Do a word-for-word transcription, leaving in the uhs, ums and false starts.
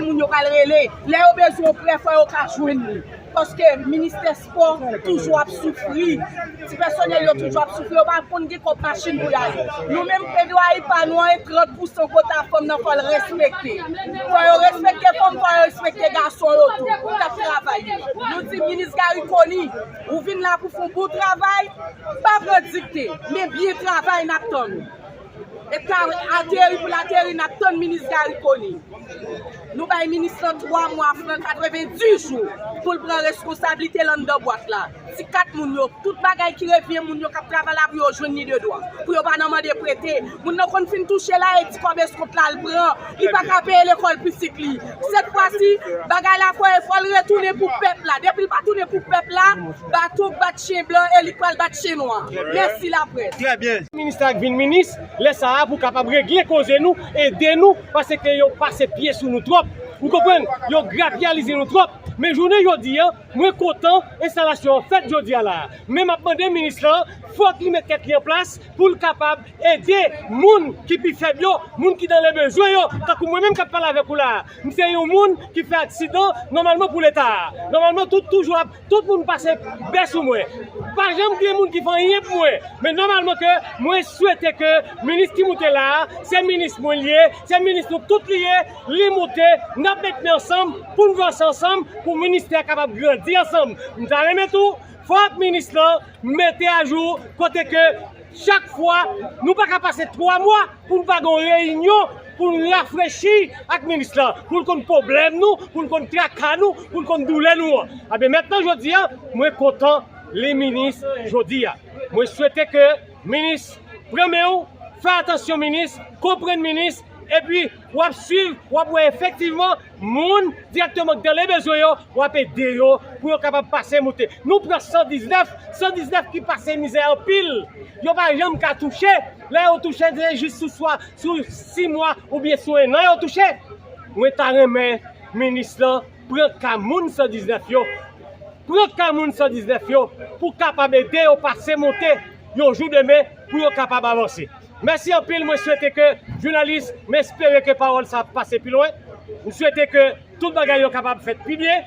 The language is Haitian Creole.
Moun yo pral rele. Lè yo bezwen yon prè, fò yo ka jwenn li. Paske ministè espò toujou ap soufri. Ti pèsonèl yo toujou ap soufri. Yo pa konn gen kòb machin pou y ale. Nou menm, Pedro Ayipa, nou an e trant pousan kota fanm nan fò l respekte. Fò yo respekte fanm, fò yo respekte gason yo tou k ap travay yo. Nou di minis Garry Conille, ou vin la pou fè yon bon travay, pa pran dikte, men byen travay, n ap tann ou. E ka ateri pou l ateri, n ap tann minis Garry Conille. Nou bay minis lan twa mwa, frank katrevenndis jou, pou l pran reskonsablite l anndan bwat la. Ti kat moun yo, tout bagay ki revyen moun yo k ap travay la pou yo jwenn li de dwa. Pou yo pa nan mande prete. Moun nan konn fin touche la e ti kòb eskont la l pran. Li pa ka peye lekòl pitit li. Sèt fwa si, bagay la fò, fò l retounen pou pèp la. Depi l pa tounen pou pèp la, bato k bat chen blan e li k pral bat chen nwa. Mèsi laprès. Trè byen. Minis la k vin minis, lè sa a pou kapab regle koze nou, ede nou, paske yo pase pye sou nou twòp. Ou konprann? Yo grapyalize nou twòp. Men jounen jodi a, mwen kontan enstalasyon an fèt jodi a la. Men m ap mande minis lan, fòk li met tèt li an plas pou l kapab ede moun ki pi fèb yo, moun ki nan le bezwen yo, tankou mwen menm k ap pale avèk ou la. M se yon moun ki fè aksidan, nòmalman pou Leta a. Nòmalman, tout toujou ap, tout moun pase bè sou mwen. Pa janm gen moun ki fè anyen pou mwen. Men nòmalman ke mwen swete ke minis ki moute la a, se minis mwen li ye, se minis nou tout li ye, li moute, n ap met men ansanm pou n vanse ansanm, pou ministè a kapab grandi ansanm. M ta renmen tou, fòk minis lan mete ajou kote ke chak fwa, nou pa ka pase twa mwa pou n pa gen yon reyinyon, pou n rafrechi ak minis lan, pou l konn pwoblèm nou, pou l konn traka nou, pou l konn doulè nou an. Ebyen, mentnan, jodi a, mwen kontan li minis jodi a. Mwen swete ke minis pran men w, fè atansyon minis, konprann minis, epi w ap swiv, w ap wè efektivman moun dirèkteman k nan le bezwen yo, w ap ede yo pou yo kapab pase moute. Nou pran san diznèf, san diznèf ki pase mizè anpil. Yo pa janm ka touche. Lè yo touche, se jis sou swa, sou sis mwa oubyen sou en an yo touche. Mwen ta renmen minis lan pran ka moun san diznèf yo. Pran ka moun san diznèf yo pou kapab ede yo pase moute yon jou demen pou yo kapab avanse. Mèsi anpil, mwen swete ke jounalis, m espere ke pawòl sa ap pase pi lwen. M swete ke tout bagay yo kapab fèt pi byen.